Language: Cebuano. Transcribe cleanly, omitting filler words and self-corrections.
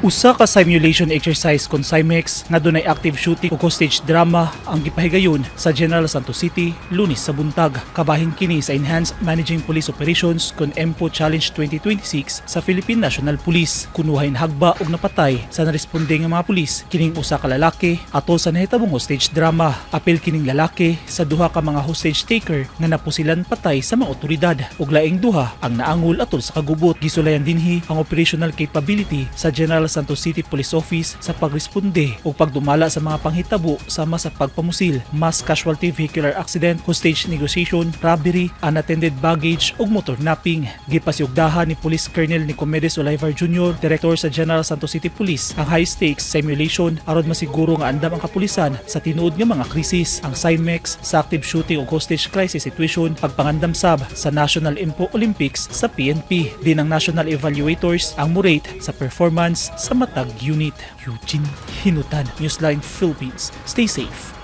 Usa ka simulation exercise kon SIMEX nga dunay active shooting ug hostage drama ang gipahigayon sa General Santos City Lunes sa buntag. Kabahin kini sa Enhanced Managing Police Operations kon EMPO Challenge 2026 sa Philippine National Police. Kunuhay hagba ug napatay sa naresponde nga mga pulis kining usa ka lalaki atol sa nahitabong hostage drama. Apil kining lalaki sa duha ka mga hostage taker nga napusilan patay sa mga otoridad ug laing duha ang naangol atol sa kagubot. Gisulayan dinhi ang operational capability sa General Santos City Police Office sa pagresponde ug pagdumala sa mga panghitabo sama sa pagpamusil, mass casualty vehicular accident, hostage negotiation, robbery, unattended baggage ug motor napping. Gipasiugdahan ni Police Colonel Nicomedes Olivar Jr., Director sa General Santos City Police, ang high stakes simulation aron masiguro nga andam ang kapulisan sa tinuod nga mga krisis. Ang SIMEX sa active shooting ug hostage crisis situation pagpangandam sab sa National EMPO Olympics sa PNP. Din ang national evaluators ang mo-rate sa performance sa matag unit. Eugene Hinutan, Newsline Philippines. Stay safe.